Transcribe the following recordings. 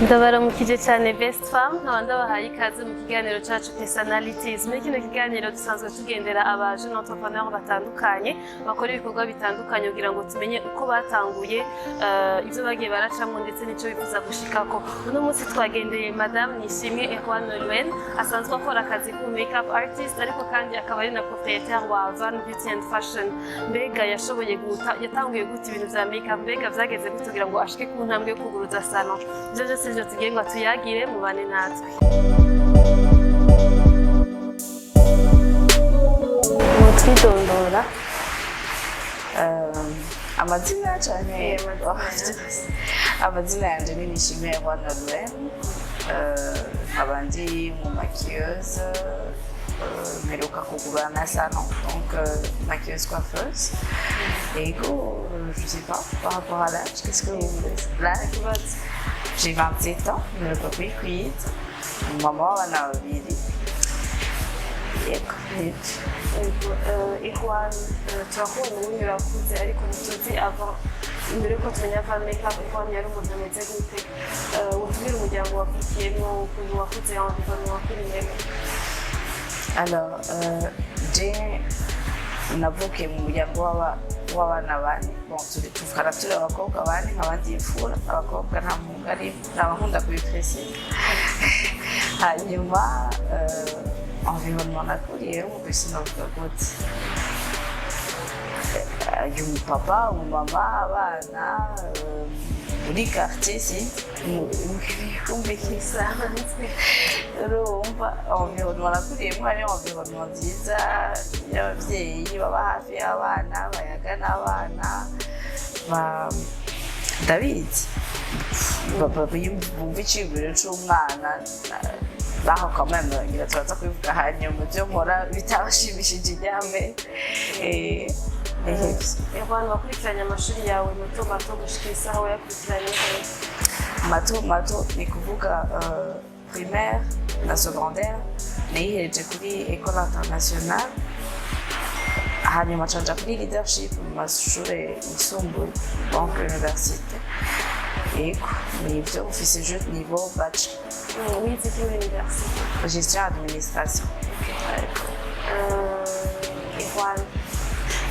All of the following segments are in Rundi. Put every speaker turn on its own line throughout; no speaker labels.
Ndabaramukije cyane, best fam. Nkaba ndabahaye ikaze mu kiganiro cyacu Personalities. Muri kino kiganiro dusanzwe tugendera aba jeune entrepreneur batandukanye bakora ibikorwa bitandukanye kugira ngo tumenye uko batanguye, ibyo bagiye baracamo ndetse n'icyo bifuza gushikako. Uno munsi twagendeye Madame Nishimwe Erwan Nolwen, asanzwe akora akazi k'umu makeup artist, ariko kandi akaba ari na propriétaire wa Van Beauty and Fashion. Mbega yashoboye guta yatanguye gute ibintu vya makeup? Mbega vyageze gute kugira ngo ashike ku ntambwe yo kuguruza salon? Ivyo byose nivyo tugiye ngo tuyagire. Mubane natwe. Mutwidondora.
Amazina cyane?
Amazina.
Amazina yanjye ni Nishimwe Rwanda Luen, nkaba ndi mu maquilleuse, mperuka kugura na salon, donc maquilleuse coiffeuse. Ego, je sais pas par rapport à l'âge, qu'est-ce que vous voulez? L'âge, j'ai 27 ans, mperuka kwikwiza, mama w'abana babiri. Yego, nibyo.
Yego, Erwan, turakubona ubundi urakuze, ariko ntituzi avant, mbere yuko tumenya Van Makeup, Erwan yari umuntu ameze gute? Utubwire umuryango wakukiyemo, ukuntu wakuze, environnement wakuriyemo.
Alors, je navukiye mu muryango w'abana bane. Bon, turi tuvukana turi abakobwa bane, nkaba ndi imfura. Abakobwa, nta muhungu arimo, nkaba nkunda kubipresiza. Hanyuma environnement nakuriyemo, mbese navuga gute? Umupapa, umumama, abana, muri quartier, si kumvikisa, urumva environnement nakuriyemo ari environnement nziza y'ababyeyi baba hafi y'abana, bayaga n'abana, ndabizi, bumva iciyumviro c'umwana. Baho quand même ngira turaza kubivuga hanyuma, ibyo nkora bitabashimishije iryame. Nihevye.
Erwan, wakurikiranye amashuri yawe mato mato gushika isaha, wayakurikiranye hehe?
Mato mato ni kuvuga primaire na secondaire nayihereje kuri École Internationale, hanyuma canja kuri Leadership mu mashure yisumbuye, donc université. Yego, nivyo, mfise juste niveau bachelor.
Wize iki muri université?
Gestion administration. Yego.
Erwan,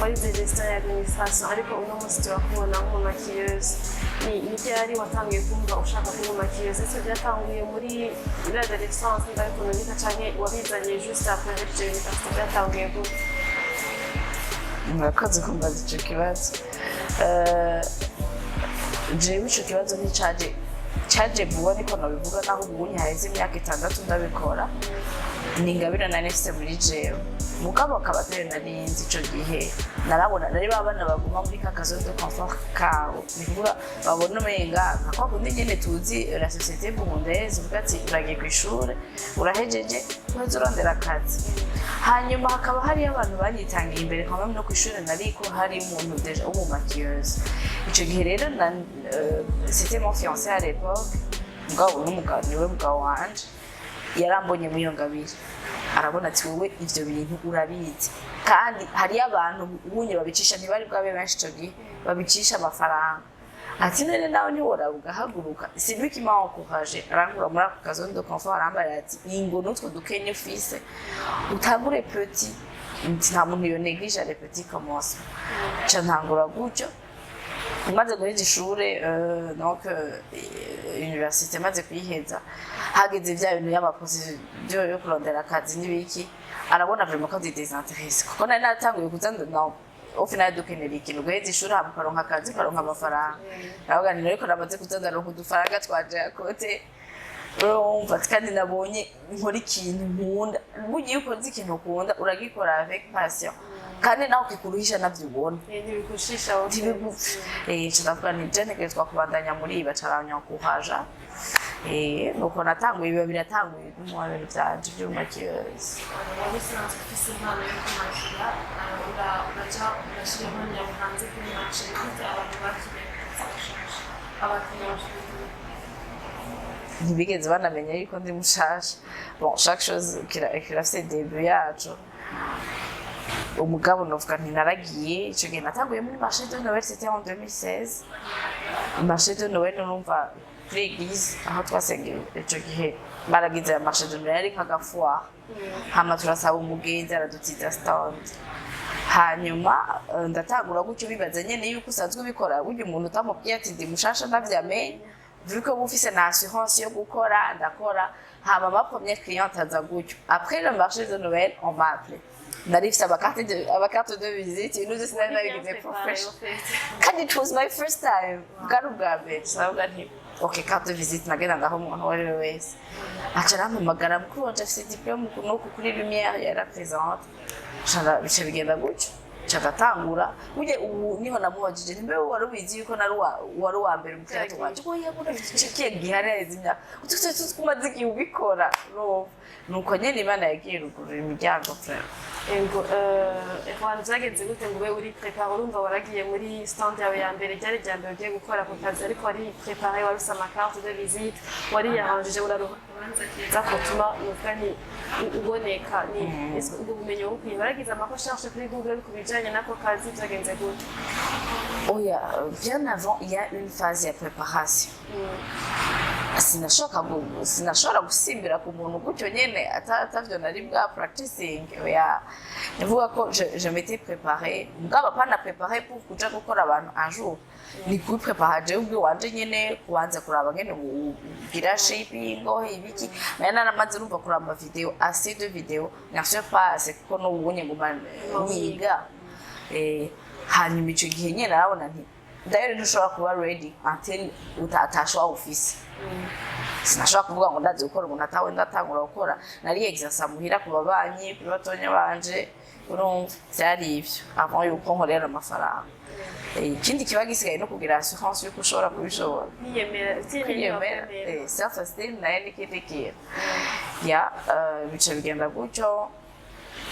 warize gestion ya administration, ariko uno munsi turakubona nk'umumaquilleuse. Ni ryari watangiye kumva ushaka kuba umumaquilleuse? Ese byatanguye muri l'adolescence, niba ariko nubika, canke wabizanye juste après hejeje université? Byatanguye gute?
Murakoze kumbaza ico kibazo. Jewe ico kibazo nticaje, caje vuba niko nabivuga, naho ubunye haheze imyaka 6 ndabikora. Ni ingabire nari nfise muri jewe, mugabo akaba atari nari nzi ico gihe. Narabona nari ba bana baguma muri ka zone de confort kabo, ni kuvuga babona umenga nka kwa kundi nyene tuzi la société burundaise, uvuga ati uragiye kw'ishure, urahejeje, uheze urondera akazi. Hanyuma hakaba hariyo abantu banyitangiye imbere quand même. No kw'ishure nariko hari umuntu déjà w'umumaquilleuse ico gihe. Rero c'était mon fiancé à l'époque, mugabo n'umugabo niwe mugabo wanje, yarambonye muri iyo ngabire, arabona ati: "Wowe ivyo bintu urabizi." Kandi hariyo abantu ubunye babicisha, ntibari bwabe benshi ico gihe, babicisha amafaranga. Ati: "None nawe ntiworaba ugahaguruka?" C'est lui qui m'a encouragé, arankura muri ako ka zone de confort, arambarira ati: "Ingo n'utwo dukenye ufise, utangure petit." Nti: "Nta muntu yo néglige les petits commencements." Nca ntangura gutyo. Maze guheza ishure, donc université maze kuyiheza, hageze vya bintu y'amaprocédure yo kurondera akazi n'ibiki, arabona vraiment ko ndi désintéressée, kuko nari natanguye kuza no au final dukenera ikintu, guheza ishuri hama ukaronka akazi, ukaronka amafaranga. Ndavuga nti: "Ariko namaze kuza ndaronka udufaranga twanje à côté, urumva, kandi nabonye nkora ikintu nkunda." Burya iyo ukoze ikintu ukunda, uragikora avec passion, kandi nawe kikuruhisha navyo ubona.
Ntibigushisha.
Ntibigupfe. Nca ndavuga nti: "Je ntegerezwa kubandanya muri ibi." Baca baranyankuhaja. Nuko natanguye, biba biratanguye mu bintu vyanje vy'ubumaquilleuse.
Wari usanzwe ufise impano yo kumakira, uraja urashyira impano yawe hanze kuri marché. Gute abantu bakiriye akazi gashasha, abakiriya bashaka?
Ntibigeze banamenya yuko ndi mushasha. Bon, chaque chose kirafise début yaco. Umugabo novuga nti naragiye ico gihe natanguye muri marché de Noël, c'était en 2016, marché de Noël. Urumva Kuri église aho twasengera ico gihe baragize marché de Noël, yari nk'aga foire. Hama turasaba umugenzi aradutiza stand. Hanyuma ndatangura gutyo, bibaza nyene yuko usanzwe ubikora. Burya umuntu utamubwiye ati ndi mushasha ntavyamenye, vu que uba ufise na assurance yo gukora. Ndakora, hama ma première cliente aza gutyo. Après le marché de Noël, on m'a appelé. Nari mfise ama carte de visite, ibintu vyose nari nabigize professional, kandi it was my first time, bwari ubwa mbere. Sinavuga nti ok, carte de visite nagenda ngaho, umuntu uwo ari we wese aca arampamagara: "Mukuru wanje afise diplôme uku n'uku kuri lumière", yara présente. Bica bigenda gutyo, nca ndatangura. Burya ubu niho namubajije nti: "Mbe wari ubizi yuko nari wari uwa mbere umukiriya wanje?" "Oya, mbona kiye gihari haheze imyaka ututse twumaze igihe ubikora." Urumva, nuko nyene Imana yagiye rugurura imiryango vraiment.
Ego, Erwan, vyagenze gute ngo ube uri préparé? Urumva waragiye muri stand yawe ya mbere, ryari rya mbere ugiye gukora ako kazi, ariko wari préparé, wari ufise ama carte de visite, wariyaranjije, uraronka akabanza keza kotuma nuvuga nti uboneka. Ni ese ubwo bumenyi wabukwiye? Waragize ama recherche kuri Google ku bijanye n'ako kazi? Vyagenze gute?
Oya, bien avant il y a une phase ya préparation. Sinashobora gusimbira ku muntu gutyo nyene atavyo nari bwa practicing. Oya, nivuga ko je m'étais préparée, mugabo apana préparée pour kuja gukora abantu un jour, ni kubiprépara jewe ubwiwanje nyene, kubanza kuraba ngene ugira shaping ibiki. Nayo naramaze, urumva, kuraba ama vidéo, assez de vidéo, bien sûr pas assez, kuko n'ubu nguma niga. Hanyuma ico gihe nyene narabona nti d'ailleurs ntushobora kuba ready until utashoba ufise. Sinashobora kuvuga ngo ndazi gukora umuntu atawe. Ndatangura gukora, nari exercer muhira ku babanyi, kuri batonya banje. Urumva, vyari ivyo avant yuko nkorera amafaranga. Ikindi kiba gisigaye no kugira assurance yuko ushobora kubishobora.
Niyemera.
Kwiyemera, self esteem nayo ni ikindi kintu. Ya, bica bigenda gutyo,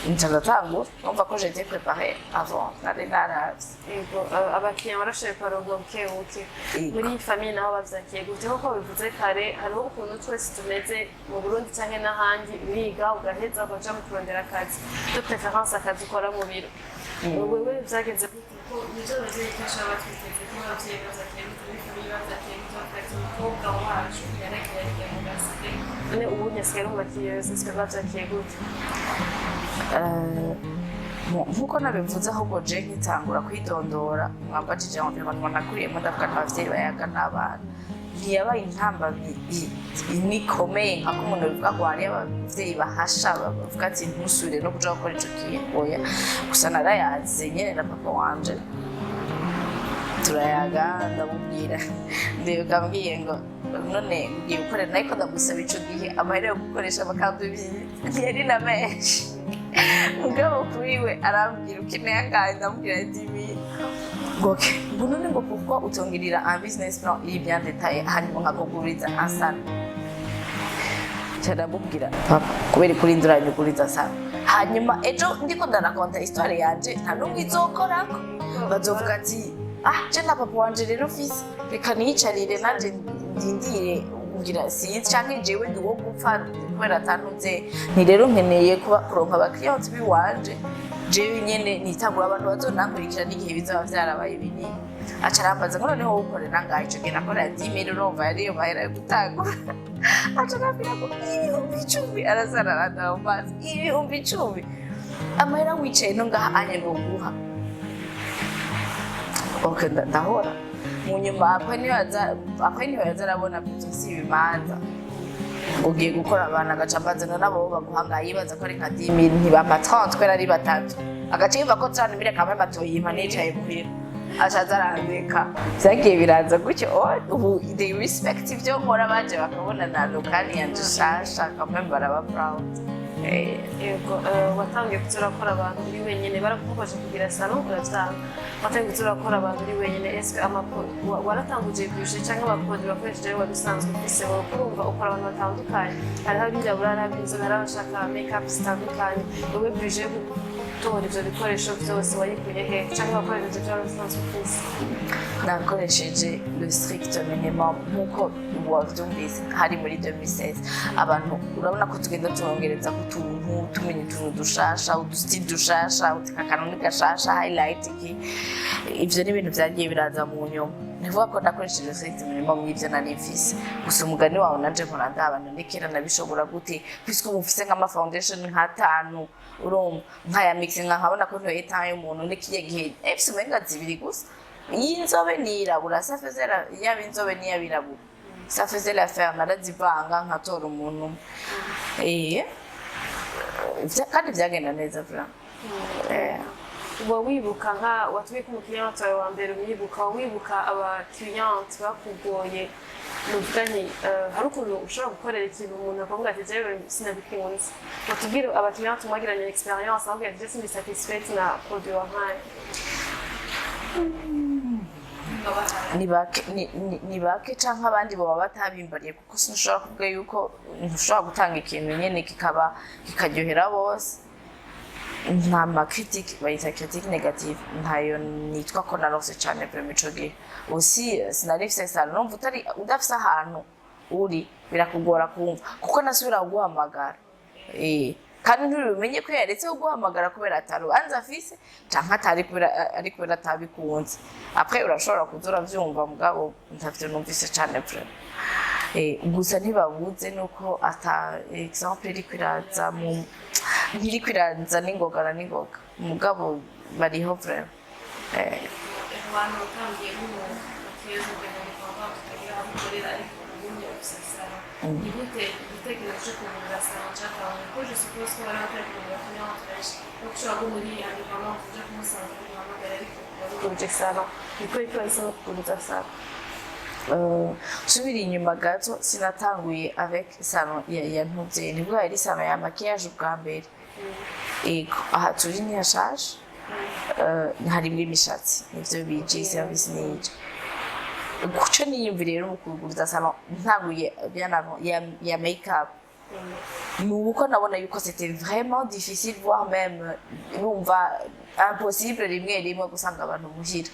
nca ndatangura. Numva ko j'étais préparée avant, nari naravye.
Ego, abakiriya warashoboye kubaronka buke buke?
Yego.
Muri famille naho bavyakiye gute? Nkuko bivuze kare, hariho ukuntu twese tumeze mu Burundi canke n'ahandi, uriga ugaheza ukaja mu kurondera akazi, de préférence akazi ukora mu biro. Wewe vyagenze gute? Ko nivyo abavyeyi kenshi baba batwiteze ko abavyeyi bavyakiye gute? Muri famille bavyakiye gute? Bavuga ati umukobwa wacu yaragiye ariga mu gasite, none ubu asigaye ari umu maquilleuse, ese bavyakiye gute?
Bon, nkuko nabivuze, ahubwo je nkitangura kwidondora mwambajije environnement nakuriyemo, ndavuga n'abavyeyi bayaga n'abana, ntiyabaye intambamyi nikomeye nka ko umuntu bivuga ngo hariyo abavyeyi bahasha bavuga ati ntusubire no kuja gukora ico kintu. Oya, gusa narayaze nyene na papa wanje, turayaga, ndamubwira. Ndibuka ambwiye ngo none ngiye gukorera, ariko ndamusaba ico gihe amahera yo gukoresha ama carte visite ntiyari na menshi. Mugabo kuri we arambwira: "Ukeneye angahe?" Ndamubwira 10 000. Ngo ok, ngo none ngo pourquoi utongirira un business plan iri bien détaillé, hanyuma nkakuguriza un salon? Ndamubwira: "Papa, kubera kuri nduranyuguriza salon, hanyuma ejo ndiko ndarakonta histoire yanje, nta n'umwe izokorako, bazovuga ati ah, je na papa wanje rero fise, reka niyicarire nanje ndindire ngira sinzi, canke jewe ndi uwo gupfa kubera atantuze. Nti rero nkeneye kuba kuronka abakiriya biwanje jewe nyene, nitangura abantu bazonankurikira n'igihe bizaba vyarabaye binini." Aca arambaza ngo noneho wowe ukorera ngaho? Ico gihe nakorera 10 000, urumva yari iyo mahera yo gutangura. Aca arambwira ngo 10.000. Arasararanda mu maso: "10.000, amahera wicaye no ngaha anye noguha?" Ok, ndahora. Mu nyuma après niho yaza arabona plutôt si ibimanza ugiye gukora abantu, agaca ambaza: "None abo baguha ngaho?" Yibaza ko ari nka 10 000, ntibampa 30 kubera ari batatu, agaca yumva ko 30 000 kamwe matoyimpa nicaye muhira. Aca aza arandeka. Vyagiye biraza gutyo. Oh, ubu they respect ivyo nkora, baje bakabona na local yanje shasha, kamwe baraba proud.
Yego, watangiye kuza urakora abantu uri wenyine, barakubaje kugira salon uravyanga, watangiye kuza urakora abantu uri wenyine. Eske waratanguje budget cyangwa ama produit wakoresheje wari usanzwe ufise? Wowe kurumva ukora abantu batandukanye, hariho abirabura, hariho ab'inzobe, hariho abashaka make up zitandukanye. Wowe budget yo gutora ivyo bikoresho vyose wayikuye he, cyangwa wakoresheje ivyo wari usanzwe ufise?
Nakoresheje le strict minimum. Nk'uko wavyumvise, hari muri 2016, abantu urabona ko tugenda turongereza ku tuntu, tumenya utuntu dushasha, udu style dushasha, uti akantu ni gashasha, highlight iki. Ivyo ni ibintu vyagiye biraza mu nyuma. Ntivuga ko nakoresheje strict minimum y'ivyo nari mfise gusa. Umugani wawe nanje mpora ndaba, none kera nabishobora gute, puisque ubu mfise nk'ama foundation nk'atanu, urumva, nkaya mixinga nkabona ko ntoye teint y'umuntu. N'ikiye gihe mfise umenga zibiri gusa, iy'inzobe n'iyirabura, ça faisait yaba inzobe n'iyabirabura, ça faisait l'affaire. Narazivanga nkatora umuntu umwe. Kandi byagenda neza vraiment.
Uba wibuka nka watubika umukiriya wawe wa mbere, umwibuka? Wibuka abakiriyanti bakugoye? Nuvuga nti hari ukuntu ushobora gukorera ikintu umuntu akavuga ati: "Jewe sinabikunze." Watubwire abakiriyanti mwagiranye experience, akubwira ati: "Je sindi satisfaite na produit wampaye."
Ni bake, ni bake canke abandi boba batabimbariye, kuko sinshobora kuvuga yuko ntushobora gutanga ikintu nyene kikaba kikaryohera bose. Nta ma critique, bayita critique négative, ntayo nitwa ko naronse cane vraiment. Ico gihe aussi sinari mfise salon. Numva utari udafise ahantu uri birakugora kumva, kuko nasubira kuguhamagara, kandi ntibimenye ko yaretse kuguhamagara kubera atarubanza afise canke atari kubera ari kubera atabikunze. Après urashobora kuza uravyumva, mugabo ntavyo numvise cane vraiment. Gusa ntibabuze nuko ata exemple iriko iraza mu ntiriko iraza n'ingoga na n'ingoga, mugabo bariho vraiment.
Abantu utangiye nk'umukiriya indépendant utagira aho ukorera, ariko ubundi ufise salon, ni gute igitekerezo cyo kugurura salon cyatanguye? Kuko je suppose ko bari batari kugura client benshi, no ushobora kuba muri indépendant uja kumusanga umuhamagara, ariko waruguruje salon, niko iko yahisemo kuguruza salon?
Nsubira inyuma gato, sinatanguye avec salon ya ntuze, nibwo yari salon ya maquillage ubwa mbere. Ego, aha turi ntihashaje. Harimwo imishatsi, nivyo bije service nije kuco niyumviriye rero mu kuguruza salon ntanguye bien avant ya make-up, ni uko nabona yuko c'était vraiment difficile, voire même numva impossible rimwe rimwe gusanga abantu muhira.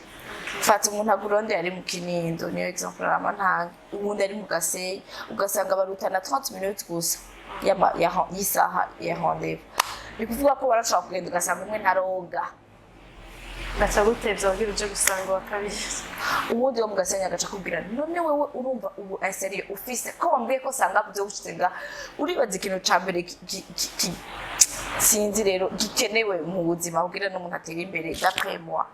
Fata umuntu agurondeye ari mu Kinindo, niyo exemple rama ntanga, uwundi ari mu Gasenyi, ugasanga barutana 30 minutes gusa y'isaha ya rendez-vous. Ni kuvuga ko barashobora kugenda ugasanga umwe ntaroga.
Gaca gutevya kugira uje gusanga uwa kabiri.
Uwundi wo mu Gasenyi agaca akubwira: "None wewe urumva ubu insérieux ufise ko wambwiye ko sanga vyo gushinga?" Uribaza ikintu ca mbere sinzi rero gikenewe mu buzima kugira n'umuntu atere imbere, d'après moi,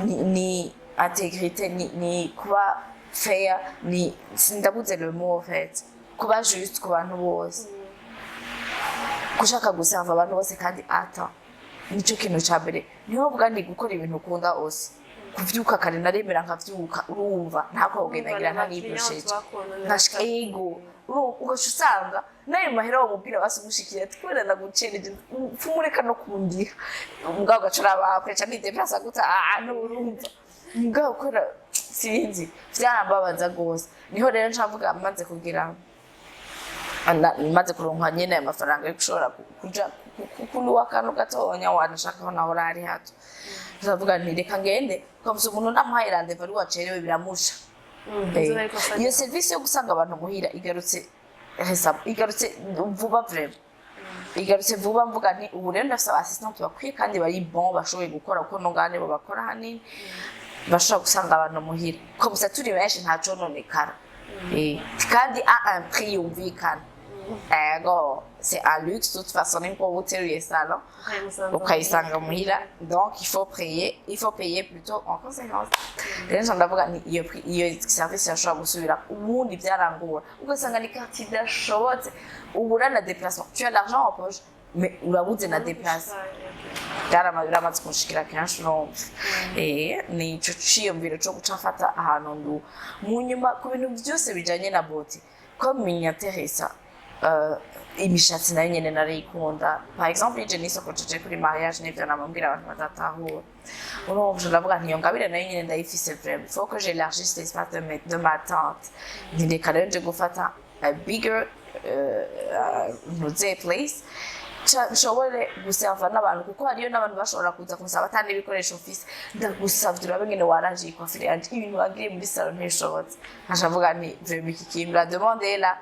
ni intégrité, ni kuba fair, ni sindabuze le mot en fait, kuba juste ku bantu bose, gushaka guserva abantu bose kandi ata nico kintu ca mbere. Niho mvuga nti gukora ibintu ukunda ose, kuvyuka kare, naremera nkavyuka, urumva ntako kugenda ngira nta nibrosheje nkashika. Ego, ugaca usanga nayo mahera wamubwira basi umushikira ati: "Kubera nagucereje pfumureka no kundiha." Mugabo ugaca uraba kure nideplasa guta ahantu, urumva, mugabo kubera sinzi vyarambabaza gose. Niho rero nca mvuga, maze kugira maze kuronka nyene ayo mafaranga yo gushobora kuja kunuwa akantu gatonya wanashakaho naho ari hato, ndavuga nti: "Reka ngende." Ukavuza umuntu namuhaye rendez-vous ari wacerewe, biramusha. Iyo serivisi yo gusanga abantu muhira igarutse igarutse vuba vraiment, igarutse vuba. Mvuga nti ubu rero ndafise aba assistant bakwiye kandi bari bon, bashoboye gukora, kuko no ngane bo bakora hanini, bashobora gusanga abantu muhira comme ça turi benshi, ntacononekara. Kandi à un prix yumvikana. Ego, c'est un luxe de toute façon, nimba uteruye salon ukayisanga muhira, donc il faut payer, il faut payer plutôt en conséquence. Rero nca ndavuga nti iyo iyo service irashobora gusubira. Ubundi byarangora, ugasanga ni quartier idashobotse, ubura na déplacement. Tu as l'argent en poche mais urabuze na déplacement. Biramaze kunshikira kenshi, urumva. Ni ico ciyumviro co guca mfata ahantu ndu mu nyuma ku bintu byose bijanye na beauté comme m'intéressa. Imishatsi nayo nyene narayikunda. Par exemple, ije nisokojeje kuri mariage, nivyo namubwira abantu badatahura, urumva. Ndavuga nti iyo ngabire nayo nyene ndayifise vraiment, il faut que j'élargisse l'espace de ma tante. Nti reka rero nje gufata a bigger ntuze place, nshobore guserva n'abantu, kuko hariyo n'abantu bashobora kuza kunsaba ata n'ibikoresho mfise: "Ndagusavye urabe ngene waranje iyi coiffure yanje, ibintu wagiriye muri salon ntibishobotse." Nkaca mvuga nti vraiment iki kintu, la demande est là.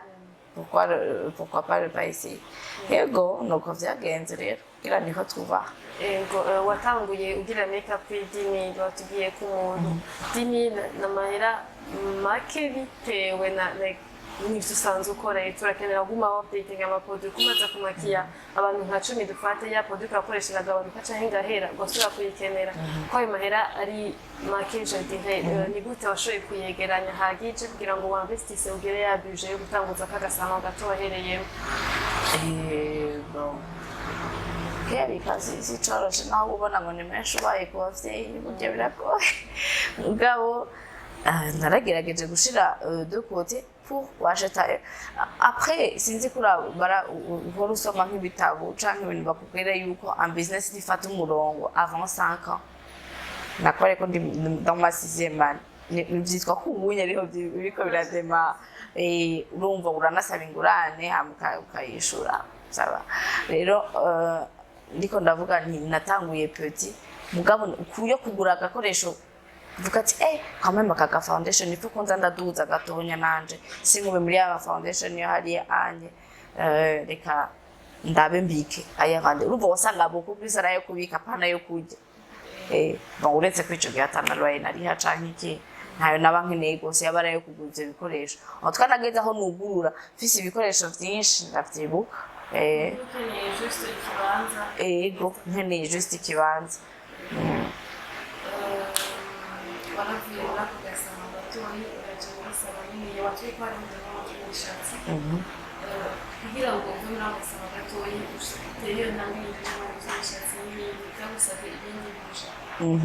Pourquoi pas le pas essayer? Yego, nuko vyagenze rero, kugira niho tuva.
Ego, watanguye ugira make up kuri 10 000, watubwiye ko umuntu 10 000 ni amahera make bitewe na like, n'ivyo usanzwe ukora. Turakenera kuguma updating ama produit, kumaza kumakiya abantu nka 10 dufate, ya produit urakoresha iragabanuka canke igahera, ugasubira kuyikenera. Ko ayo mahera ari make, je dirais, ni gute washoboye kuyegeranya hagije kugira ngo w'investisse, ugire ya budget yo gutanguza kagasano gato wahereyemo?
Bon, kuyabika si coroshe, naho ubona ngo ni menshi ubaye ku bavyeyi, burya biragoye. Mugabo naragerageje gushira de côté pour washeta. Après, sinzi ko uhora usoma nk'ibitabo canke ibintu bakubwira yuko un business ntifata umurongo avant 5 ans. Nakora ko ndi dans ma sixième année. Vyitwa ko ubunye ariho biriko biradema. Urumva uranasaba ingurane, hama ukayishura, saba rero. Ndiko ndavuga nti natanguye petit, mugabo kuyo kugura agakoresho, vuga ati quand même aka foundation il faut ko nza ndaduza gatonya nanje, sinkube muri ya foundation yo hariya anye. Reka ndabe mbike ayahandi. Urumva wasanga beaucoup plus arayo kubika, apana yo kurya. Bon, uretse ko ico gihe atanarubaye nariha canke iki, ntayo naba nkeneye gose, yaba arayo kugura ivyo bikoresho. Aho twanageze aho nugurura mfise ibikoresho vyinshi, ndavyibuka.
Ukeneye juste ikibanza.
Ego, nkeneye juste ikibanza.
Waravuye muri ako gasama gatoyi uraja muri salon nini, watwiye ko harimo imishatsi. Kugira ngo uve muri ako gasama gatoyi utere iyo ntambwe yinjira mu by'imishatsi n'ibindi, byagusabye ibindi bije.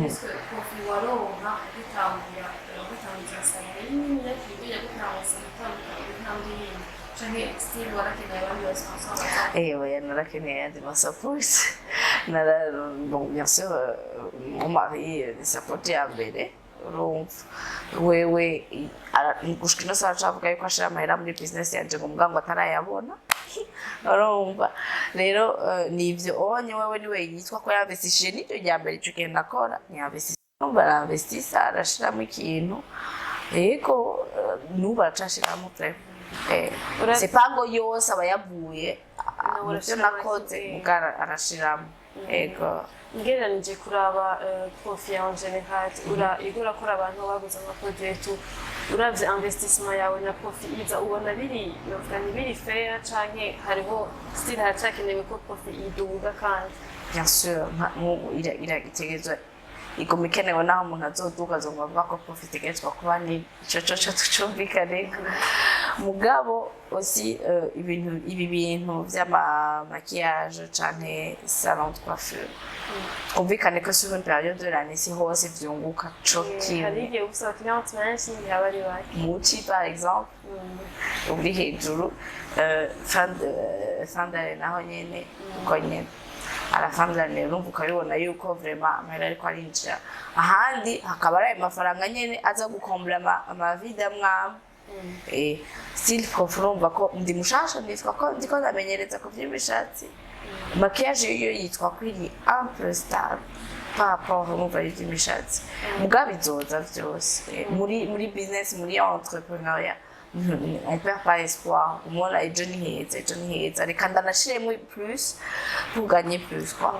Est-ce que profit waronka ugitanguza salon nini ku buryo yagutanguza gutandukana intambwe yindi, canke still warakeneye abandi ba sponsor?
Oya, narakeneye ayandi ma support. Bon, bien sûr, mon mari ni support ya mbere. Urumva wewe gushika ino saha acavuga yuko ashira amahera muri business yanje, ngo muga ngo atarayabona. Urumva rero, nivyo onye wewe niwe yitwa ko yinvestishije, niryo rya mbere ico gihe nakora ntiyinvestishije. Urumva arinvestisa, arashiramo ikintu. Yego, n'ubu aracashiramo vraiment. C'est pas ngo yose aba yavuye
Nawe
mu byo
urashiramo
nakoze,
iki?
muga arashiramo, yego.
Ngereranije kuraba profit en général, ura ego urakora abantu baguze ama produit tu, uravye investissement yawe na profit iza, ubona biri, novuga ni biri fair, canke hariho still haracakenewe ko profit iduga kandi?
Bien sûr, nk'ubu itegerezwa iguma ikenewe, naho umuntu azoduga azoguma avuga ko profit itegerezwa kuba nini. Ico coco tucumvikaneko. Mugabo aussi, ibintu ibi bintu vy'ama maquillage canke salon de coiffure, twumvikane ko sur une période de l'année si hose vyunguka co
Hari
kimwe.
igihe ufise abakiriya benshi n'igihe aba ari bake.
Muci par exemple uri hejuru, fin d'année naho nyene uko nyene, à la fin de l'année urumva ukabibona yuko vraiment amahera ariko arinjira, ahandi hakaba ari ayo mafaranga nyene aza gukombla ama vides amwe amwe. Still prof, urumva ko ndi mushasha, nitwa ko ndiko ndamenyereza ku vy'imishatsi. Maquillage yo yitwa ko iri un peu stable par rapport, urumva, y'ivy'imishatsi. Mugabo izoza vyose. Muri business, muri entrepreneuriat, on perd pas espoir. Umubona ejo ni heza, ejo ni heza, reka ndanashiremo plus pour gagner plus, quoi.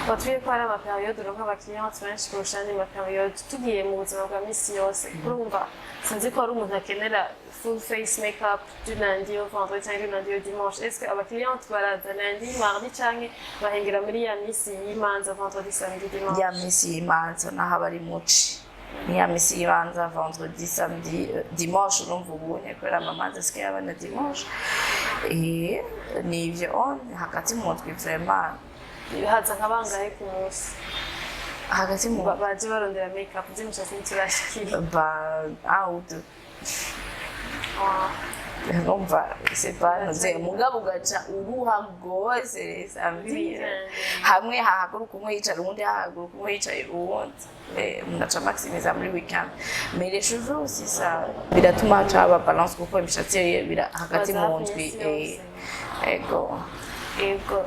Batubwiye ko hari ama période uronka abakiriya benshi kurusha andi ma période. Tugiye mu buzima bwa misi yose, urumva sinzi ko hari umuntu akenera full face makeup du lundi au vendredi cyangwa du lundi au dimanche. Est-ce que abakiriya baraza lundi, mardi, canke bahengera muri ya misi y'imanza, vendredi, samedi, dimanche?
Ya misi y'imanza, naho aba ari muci, ni ya misi y'imanza, vendredi, samedi, dimanche. Urumva ubunye kubera amamanza asigaye aba na dimanche. Ni ivyo on hagati mu ndwi vraiment.
Haza nka bangahe ku munsi?
Hagati mu
Baje barondera makeup z'imishatsi, ntiturashikira.
Ba un ou deux. Urumva c'est pas ntuze, mugabo ugaca uruha rwose samedi.
Weekend.
Hamwe hahaguruka umwe yicara uwundi, hahaguruka umwe yicaye uwundi. Umuntu aca maximiza muri weekend. Mais les cheveux aussi, ça biratuma haca haba balance, kuko imishatsi yo bira hagati
Baza
mu
hafi
ndwi.
iminsi yose.
Ego.
Ego.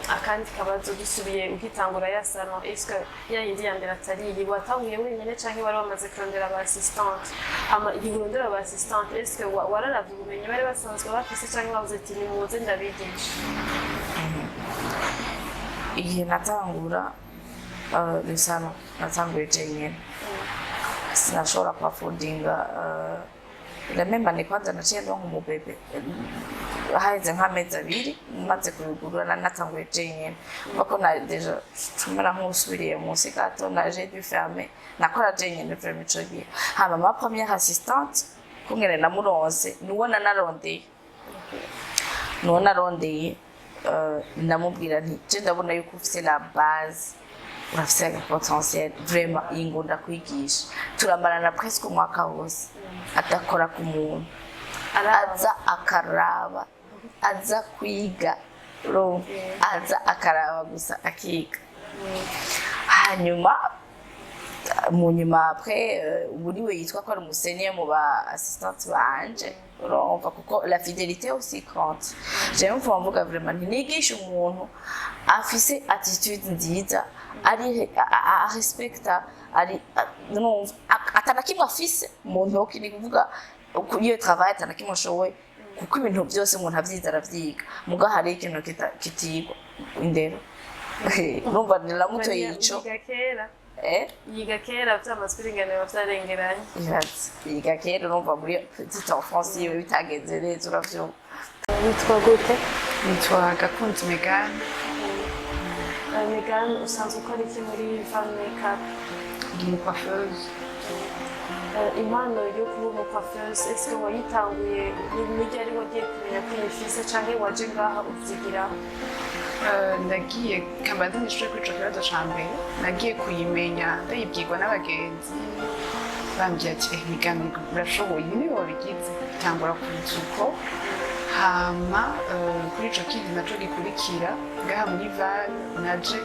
Akandi kabazo, dusubiye ugitangura ya salon, est-ce ya yindi ya mbere atari iyi, watanguye wenyine canke wari wamaze kurondera aba assistante? Hama igihe urondera aba assistante, est-ce que wararavye ubumenyi bari basanzwe bafise, canke bavuze ati nimuze ndabigisha?
Igihe natangura le salon, natanguye jenyine, sinashobora kuafodinga. La même année kwanza naciye ndonka umubebe haheze nk'amezi 2 maze kuyugurura. Natanguye jenyine kuko na déjà cumera nk'usubiriye munsi gato, na j'ai dû fermer. Nakora jenyine vraiment ico gihe. Hama ma première assistante kungene namuronse, nuwo nanarondeye, nuwo narondeye, ndamubwira nti je ndabona yuko ufise la base, urafise potentiel vraiment, iyi ngo ndakwigisha. Turamarana presque umwaka wose adakora ku muntu, aza akaraba, aza kwiga, urumva, aza akaraba gusa akiga. Hanyuma mu nyuma après, ubu niwe yitwa ko ari umu senior mu ba assistante banje, urumva, kuko la fidélité aussi compte. Jewe mvuga vraiment ntinigisha umuntu afise attitude nziza, ari arespekta, ari numva atana kimwe afise mu ntoki, ni kuvuga iyo travail atana kimwe ashoboye, kuko ibintu byose umuntu avyize aravyiga, muga hari ikintu kitigwa, indero. Urumva niramutoye ico.
Yiga kera.
Eh?
Yiga kera, vyamaze kuringanira vyarengeranye.
Ibaze, yiga kera, urumva muri petite enfance yiwe bitagenze neza, uravyumva.
Witwa gute?
Nitwa Gakunzi Megan.
Megan, usanzwe ukora iki muri Van Makeup?
Ndi umu coiffeuse.
Impano yo kuba umu coiffeuse, est-ce que wayitanguye ni ryari, wagiye kumenya ko uyifise, canke waje ngaha uvyigiraho?
Nagiye kabanza nishure kuri ico kibazo ca mbere. Nagiye kuyimenya ndayibwirwa n'abagenzi, bambwira ati: "Eh, Megan, urashoboye, niwe wabigize." Tangura kuza uko. Hama kuri ico kindi naco gikurikira, ngaha muri Van naje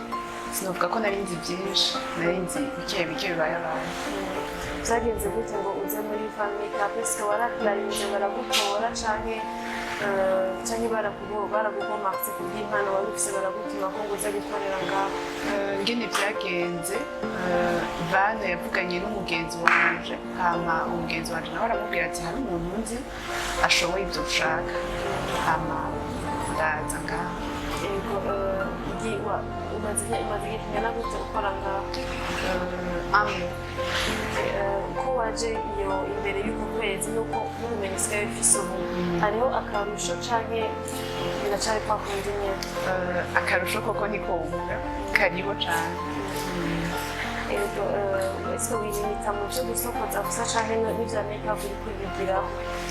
sinovuga ko nari nzi byinshi, nari nzi bike bike bibaye abantu.
Vyagenze gute ngo uze muri Van Makeup? Est-ce que warapurayinze baragutora, canke baragukomarse kubw'impano wari ufise, baragutuma ko ngo uze gukorera ngaho?
Ngene vyagenze, Van yavuganye n'umugenzi wanje, hama umugenzi wanje nawe aramubwira ati hari umuntu nzi ashoboye ivyo ushaka, hama ndaza ngaho.
Ego, umaze igihe kingana gute ukora ngaho?
Amwe.
Uko waje iyo imbere y'uko kwezi nuko n'ubumenyi usigaye ufise ubu, hariho akarusho canke biracari kwa kundi nyene?
Akarusho koko ntikobura, kariho cane.
Ego, ese wilimita mu vyo gusokoza gusa canke n'ivya makeup uriko urabigiraho?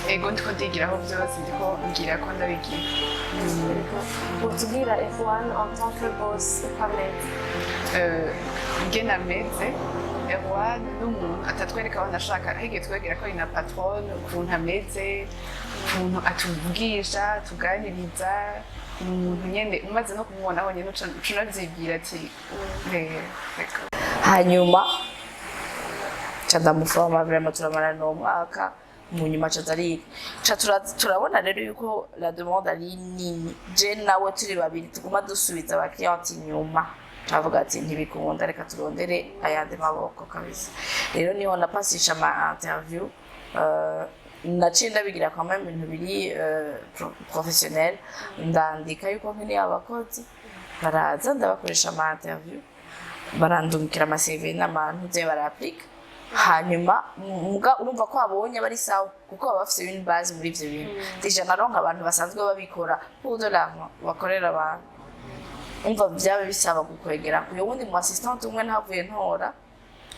Ego, ndiko ndigiraho vyose, ndiko ngira ko ndabigira.
Ego, utubwira F1 en tant que boss uko ameze?
Ingene ameze Erwan, n'umuntu atatwereka aho nashaka, ahigiye twegera ko ari na patronne, ukuntu ameze, ukuntu atuvugisha, atuganiriza, ni umuntu nyene umaze no kumubona honyene uca unavyibwira ati reka.
Hanyuma ca ndamuforma vraiment, turamarana uwo mwaka. Mu nyuma ca ariga, ca turabona rero yuko la demande ari nini, je nawe turi babiri tuguma dusubiza abakiriyanti inyuma. Cavuga ati ntibikunda, reka turondere ayandi maboko kabisa. Rero niho napasisha ama interview, naciye ndabigira quand même ibintu biri professionnel, ndandika yuko nkeneye abakozi, baraza, ndabakoresha ama interview, barandungikira ama CV n'amantu baraplika. Hanyuma muga urumva ko abonye bari sawa, kuko baba bafise une base muri ivyo bintu déjà. Naronka abantu basanzwe babikora pour de l'argent, bakorera abantu. Umva, vyaba bisaba gukwegera uyo wundi mu assistant umwe ntavuye ntora,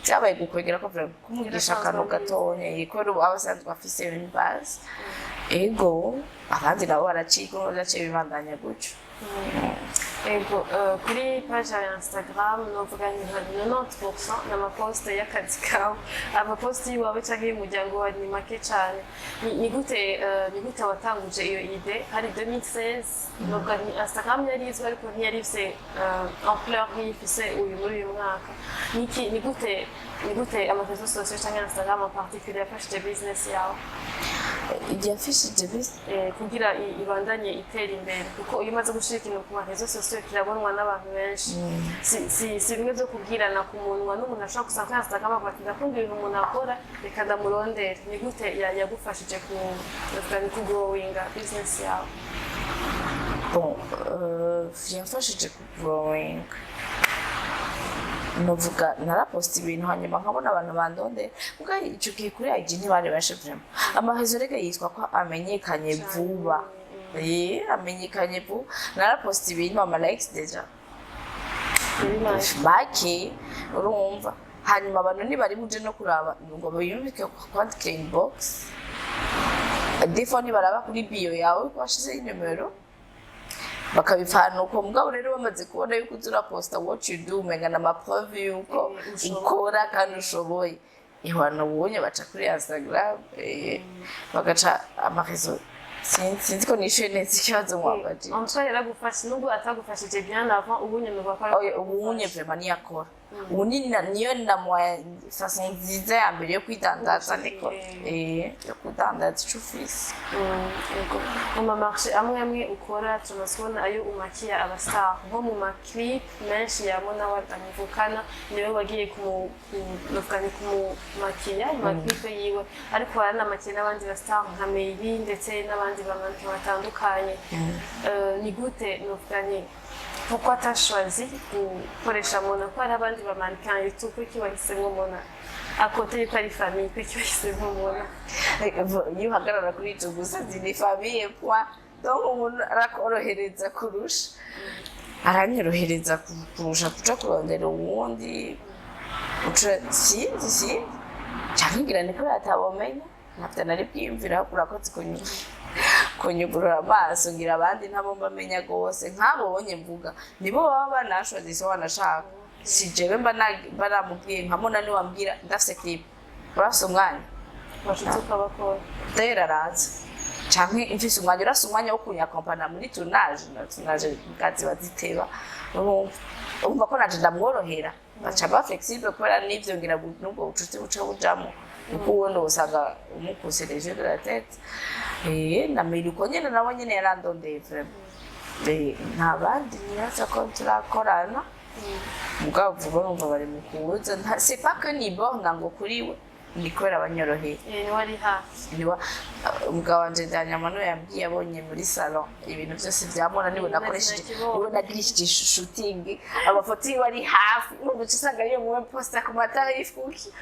vyabaye gukwegera ko vraiment kumwigisha akantu gatonya, kubera ubu aba asanzwe afise une base. Ego, abandi nabo baracika, baraciye bibandanya gutyo.
Ego, kuri page ya Instagram novuga nka 90% ni ama posts y'akazi kawe, ama posts y'iwawe canke y'umuryango wawe ni make cane. Ni gute watanguje iyo idée? Hari 2016, novuga nti Instagram yari izwi ariko ntiyari ifise ampleur nk'iyo ifise uyu muri uyu mwaka. Ni gute ama réseaux sociaux canke Instagram en particulier yafashije business yawe?
Yafishije bisi.
Kugira ibandanye itera imbere, kuko iyo umaze gushira ikintu ku ma réseaux sociaux kirabonwa n'abantu benshi. Si bimwe byo kubwirana ku munwa, n'umuntu ashobora gusanga kuri Instagram akavuga ati: "Ndakunda ibintu umuntu akora, reka ndamurondere." Ni gute yagufashije ku ndavuga ni ku growinga business yawe?
Bon, yamfashije ku growing, novuga naraposta ibintu, hanyuma nkabona abantu bandondera. Muga ico gihe kuri IG ntibari benshi vraiment. Ama réseaux rega yitwa ko amenyekanye vuba, amenyekanye vuba. Naraposta ibintu, ama likes déjà
Very nice.
Make, urumva, hanyuma abantu ntibari buje no kuraba ngo biyumvike kwandikira inbox. Des fois ntibaraba kuri bio yawe ko washizeho inimero, bakabipfana uko. Mugabo rero bamaze kubona yuko uza uraposta what you do, umenga na ama preuves yuko
ushoboye.
Ukora kandi ushoboye. Ihwana ubonye baca kuri Instagram, bagaca ama réseaux. Sinzi ko nishuye neza ikibazo mwambajije.
En tout cas yaragufashe, nubwo atagufashije bien avant, ubu nyuma bakora.
Oya, ubunye vraiment niyakora ubu niyo na moyen, façon nziza ya mbere yo kwidandaza, niko yo kudandaza ico ufise.
Yego. Mu ma marchés amwe amwe ukora, tumaze kubona ayo umakiya aba star, nko mu ma clip menshi ya Mona Walda muvukana, niwe wagiye novuga ni kumumakiya mu ma clip yiwe, ariko waranamakiye n'abandi ba star nka Meili ndetse n'abandi ba mannequin batandukanye. Ni gute, novuga ni pourquoi t'as choisi gukoresha Mona, ko hari abandi ba mannequin et tout? Kuki wahisemwo Mona, à côté yuko ari famille, kuki wahisemwo Mona?
Iyo uhagarara kuri ico gusa, ni famille, point. Donc umuntu arakorohereza kurusha, aranyorohereza kurusha kuja kurondera uwundi uca. Sinzi, canke ngira ni kubera atabomenya, ntavyo nari bwiyumvira. Urakoze kunyugurura amaso. Ngira abandi ntabo mbamenya gose nk'abonye mvuga, nibo baba banashoze wanashaka. Si jewe mba namubwiye. Nkamona niwambwira ndafise clip, urafise umwanya?
Bashitse ukabakora.
Tera araza, canke mfise umwanya, urafise umwanya wo kunyakompana muri tournage? Na tournage ziba ziteba, urumva, urumva ko nanje ndamworohera, baca ba flexible kubera n'ivyo. Ngira n'ubwo bucuti buca bujamo, kuko ubundi usanga umukuse les yeux de la tête. Na Meri uko nyene, nawe nyene yarandondeye vraiment. Nta bandi nibaza ko turakorana, mugabo vuba numva bari mu kuza. C'est pas que ni borna ngo kuri we, ni kubera banyoroheye.
Niwe ari hafi.
Niwa umugabo wanje Danyama niwe yambwiye, abonye muri salon ibintu byose byamona, niwe nakoresheje,
Nakibonye.
niwe nagirishije shooting, amafoto yiwe ari hafi. Urumva uca usanga ariyo muwe posta ku matara y'ifuki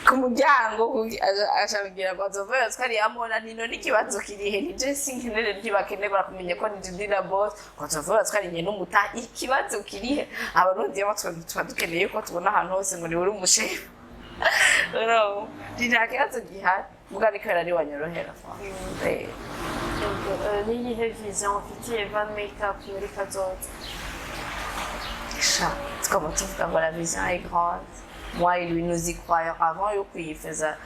ku muryango, kuki acambwira ngo azova ko ari yamona nino n'ikibazo kirihe? Nije sinkenere, ntibakenerwa kumenya ko nije ndi la boss, ngo azova ko ari nyene n'umuta. Ikibazo kirihe? Abarundi iyo tuba dukeneye yuko tubona ahantu hose ngo ni uri umushefu. No, nta kibazo gihari, muga ariko yari wanyorohera.
Yego, niyihe vision ufitiye Van Makeup muri kazoza?
Sha, twaba tuvuga ngo la vision est grande. Moi et lui, nous y croyons. Avant yo kuyifeza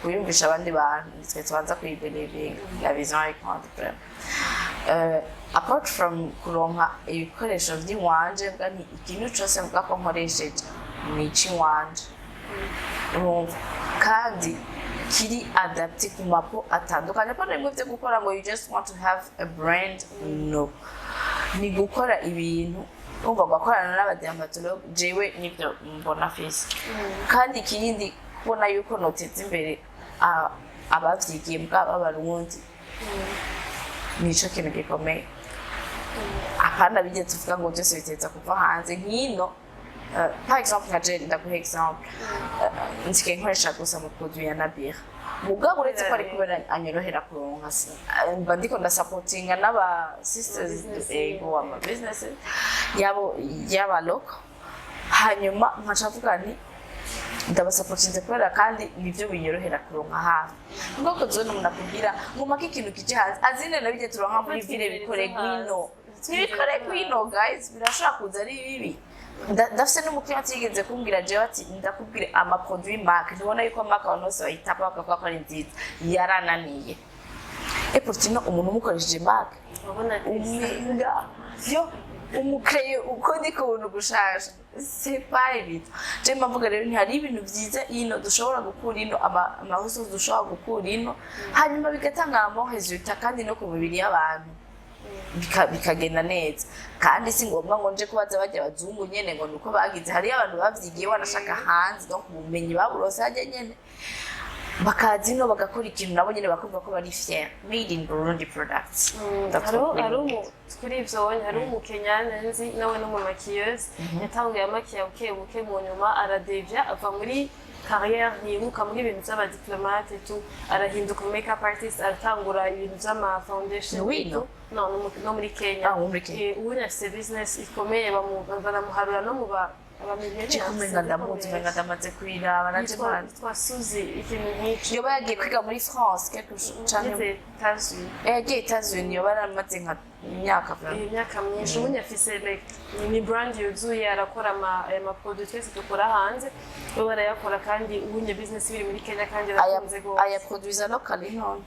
kuyumvisha abandi bantu, nitwe tubanza kuyibelivinga. La vision est grande vraiment. Apart from kuronka ibikoresho vy'iwanje, mbwa nti ikintu cose mvuga ko nkoresheje ni ic'iwanje, urumva, kandi kiri adapté ku ma peaux atandukanye. Apana bimwe vyo gukora ngo you just want to have a brand. No, ni gukora ibintu, urumva, gukorana n'aba dermatologue, jewe nivyo mbona fise. Kandi ikindi, kubona yuko noteza imbere abavyigiye bwaba abarundi, nico kintu gikomeye. Apana bijya tuvuga ngo byose biteza kuva hanze nk'ino. Par exemple nka je, ndaguha exemple, nsigaye nkoresha gusa mu produit ya Nabira, mugabo uretse ko ari kubera anyorohera kuronka, mba ndiko ndasapotinga n'aba sisters.
Business.
Ego, ama businesses yabo y'aba local, hanyuma nkaca mvuga nti ndabasapotinze kubera kandi nivyo binyorohera kuronka hafi. Ubwoko zone umuntu akubwira ngo make ikintu kije hanze, azine nabijye turonka muri ville, bikore gwino, ntibikore gwino guys, birashobora kuza ari bibi. Ndafise n'umukiriya atigeze kumbwira jewe ati: "Ndakubwira ama produit marque, ntibona yuko marque abantu bose bayitapa bakavuga ko ari nziza, yarananiye." Et pourtant umuntu umukoresheje marque
Urabona.
Umenga yo Umukreye ukundi kuntu gushasha, c'est pas évident. Je mbavuga rero ntihari ibintu vyiza ino dushobora gukura ino, ama ressources dushobora gukura ino, hanyuma bigatanga un bon résultat, kandi no ku mibiri y'abantu bikagenda neza. Kandi si ngombwa ngo nje kubaza bajya abazungu nyene ngo nuko bagize. Hariyo abantu bavyigiye wanashaka hanze, donc ubumenyi baburose hajya nyene, bakaza ino bagakora ikintu, nabo nyene bakumva ko bari fier, made in Burundi products. That's what we
hariho
need.
Kuri ivyo wonye hariho umukenyane nzi, nawe n'umu maquilleuse, yatanguye amakiya buke buke, mu nyuma aradevya, ava muri carrière ntiyimuka muri ibintu vy'aba diplomate tu, arahinduka makeup artist, aratangura ibintu vy'ama foundation.
Ni wino?
Et tout. No, no muri Kenya.
Ah, muri Kenya.
Ubu afise business ikomeye, baramuharura no mu ba abamiliyoni.
Umenga ndamuzi, umenga ndamaze kuyiraba naje mwana.
Yitwa Suzy, ikintu nk'ico.
Yoba yagiye kwiga muri France quelque chose canke
Yagize États-Unis.
Yagiye États-Unis, yoba yaramaze nka imyaka vraiment.
Imyaka myinshi. Ubundi afise like ni brand yuzuye, arakora aya ma produit twese dukora hanze, bo barayakora, kandi ubundi business biri muri Kenya kandi
Aya
irakunze gose.
Aya produisa local none?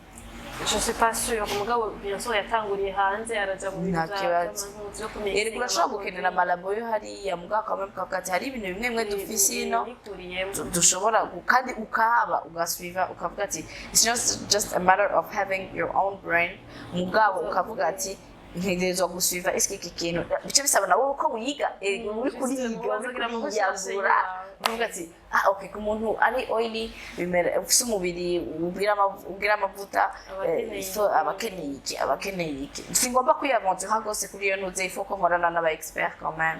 Je suis pas sûre, mugabo bien sûr yatanguriye hanze, araja mu bintu
Nta kibazo.
vyo kumixinga.
Erega urashobora gukenera ama labo yo hariya, mugabo kamwe kavuga ati hari ibintu bimwe bimwe dufise ino
yikuriyemo.
Dushobora kandi ukahaba ugasuiva, ukavuga ati it's just a matter of having your own brain, mugabo ukavuga ati ntegerezwa gusuiva eske iki kintu bice bisaba nawe uko wiga, uri kuriga, uri kuriyagura, ukavuga ati ah okay, ku muntu ari oily bimera, ufise umubiri ugira amavuta,
abakeneye
ifo abakeneye iki, abakeneye iki. Singomba kwiyaventura rwose kuri iyo ntuze, il faut ko nkorana n'aba expert quand même.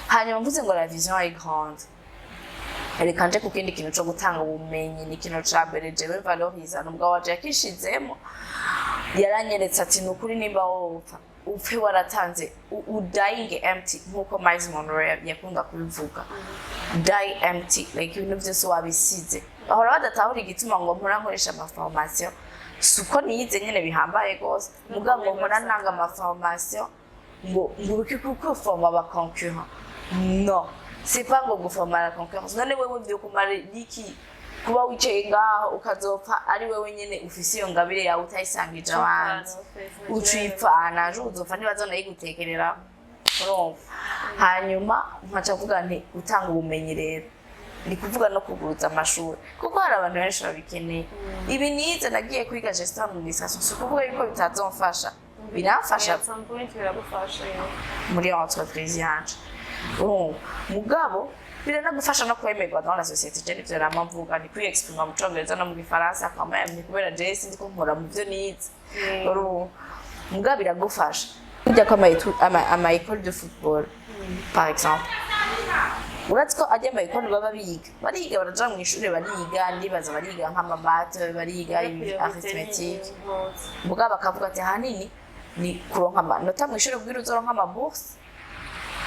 Hanyuma mvuze ngo la vision est grande, reka nje ku kindi kintu co gutanga ubumenyi. Ni ikintu ca mbere jewe valoriza nubwo waje yakishizemo, yaranyeretse ati ni ukuri nimba wopfa upfe waratanze, udying empty, nkuko Miles Monroe yakunda kubivuga, die empty, like ibintu byose wabisize. Bahora badatahura igituma ngo mpora nkoresha ama formation. Si uko niyize nyene bihambaye rwose, mugabo ngo mpora ntanga ama formation ngo ureke kuko forma aba concurrent. Non, c'est pas ngo guforma la concurrence. None wewe vyokumara iki kuba wicaye ngaho ukazopfa ari wewe nyene ufise iyo ngabire yawe utayisangije abandi, ucipfana ejo uzopfa ntibazonayigutekerera, urumva? Hanyuma nkaca mvuga nti gutanga ubumenyi rero ni kuvuga no kuguruza amashuri, kuko hari abantu benshi babikeneye. Ibi nize, nagiye kwiga gestion administration, si ukuvuga yuko bitazomfasha, biramfasha.
At some point biragufasha, yeah.
Muri entreprise yanje, urumva? Mugabo biranagufasha no kwemerwa dans la société. Je nivyo nama mvuga, ni kwiexprima mu Congereza no mu Gifaransa quand même, ni kubera je sindi ko nkora mu vyo nize, urumva? Mugabo biragufasha kujya ko ama école de football par exemple, uretse ko ajya ama école baba biga, bariga, baraja mu ishuri bariga, ndibaza bariga nk'ama maths, bariga arithmétique, mugabo bakavuga ati ahanini ni kuronka amanota mu ishuri kugira uzoronka ama bourse.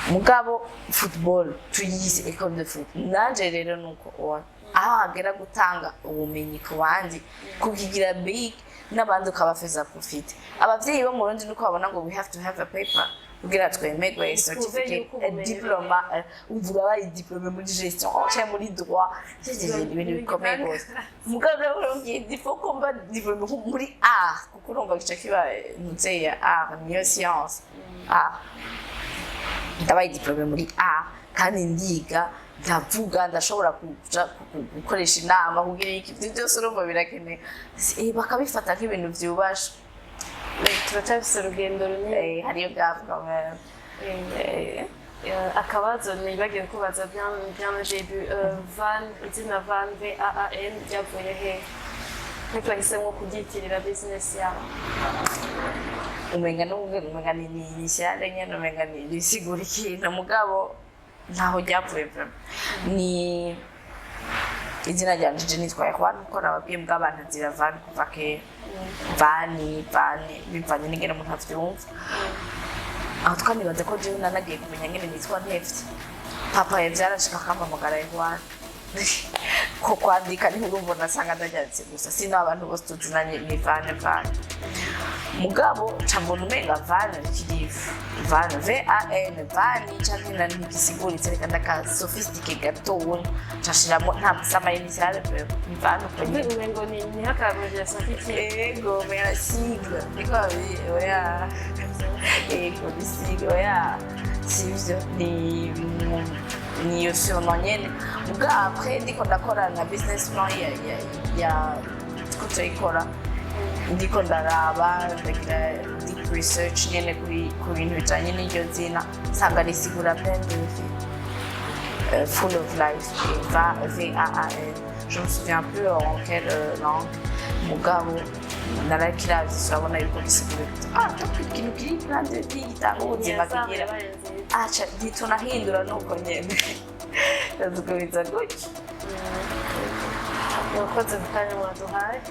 Mugabo football tuyise école de foot. Nanje rero nuko ubona aho hagera gutanga ubumenyi ku bandi, kukigira big n'abandi ukabafeza profit. Abavyeyi bo mu Burundi nuko babona ngo we have to have a paper kugira twemerwe, certificate,
yuko ubumenyi
diploma, uvuga bari diplômé muri gestion canke muri droit, c'est ibintu bikomeye rwose. Mugabo rero urambwiye il faut ko mba diplômé muri art, kuko urumva gica kiba ntuzeya art niyo science art. Ndabaye diplômé muri art kandi ndiga, ndavuga, ndashobora kuja gukoresha inama kugira iki, ibyo byose urumva birakenewe. Bakabifata nk'ibintu vyubashe.
Turacyafise urugendo runini.
Hariyo gap quand même.
Akabazo nibagiwe kubaza bien bien au début, Van, izina Van, V A A N, ryavuye he? Niko wahisemo kuryitirira business yawe?
Umenga n'ubwo umenga ni initiale nyene, umenga ni risigura ikintu, mugabo ntaho ryavuye vraiment. Ni izina ryanje, je nitwa Erwan kuko nababwiye, mbwa abantu nzira Van kuva kera, Vani Vani, bivanye n'ingene umuntu avyumva. Aho twanibaza ko jewe nanagiye kumenya ngene nitwa ntevye, papa yavyarashika akampamagara Erwan, ko kwandika niho urumva nasanga ndaryanditse gusa, sino abantu bose tuzinanye ni Vane Vane. Mugabo nca mbona umenga Van kiri Van, V A N, Van canke na ntigisiguritse, reka ndaka sophistiqué gatoya, nca nshiramo nta sama initiale pe, ni Van uko nyene.
Umengo ni nk'aka abréviation k'iki?
Ego, umenga sigle niko oya. Ego, bisiga, oya, sivyo, ni iyo surnom nyene. Ubwa après ndiko ndakora na business plan ya turiko turayikora, ndiko ndaraba, ndagira deep research nyene ku bintu bijanye n'iryo zina, nsanga risigura plein de vie, full of life, va V A A N, je me souviens plus en quelle langue, mugabo narakiravye, turabona yuko bisigura, ah, donc ikintu kiri plein de vie, gitanga ubuzima,
Ntiyazamu
kigira
yabaye nziza.
Aca ntitunahindura, nuko nyene tugumiza gutyo.
Murakoze ku kanya mwaduhaye.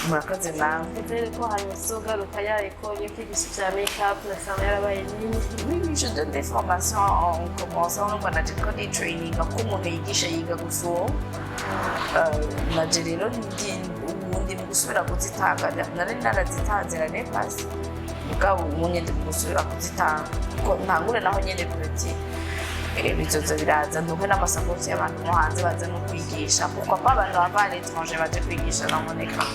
Murakoze nawe.
Twizere ko hanyuma tuzogaruka ya école yo kwigisha ibya make-up nasanga yarabaye nini.
Oui, je donne des formations en commençant, naje ko ni training, ko umuntu yigisha yiga gusoma. Naje rero ubu ndi mu gusubira kuzitanga. Nari narazitanze l'année passée, mugabo ubu nyene ndi mu gusubira kuzitanga ko ntangure naho nyene petit. Bizoza biraza, ndumve n'amasapoti y'abantu bo hanze baza no kwigisha, pourquoi pas abantu bava à l'étranger baje kwigisha na Monica.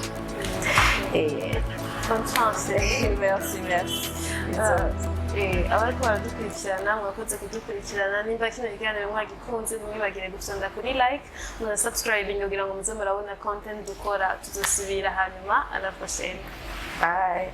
Bonne chance.
Merci, merci. Bizoza.
Abariko baradukurikirana, mwakoze kudukurikirana. Nimba kino kiganiro mwagikunze, ntimwibagire gufyonda kuri like muna subscribing kugira ngo muze murabona content dukora. Tuzosubira hanyuma, à la prochaine.
Bye.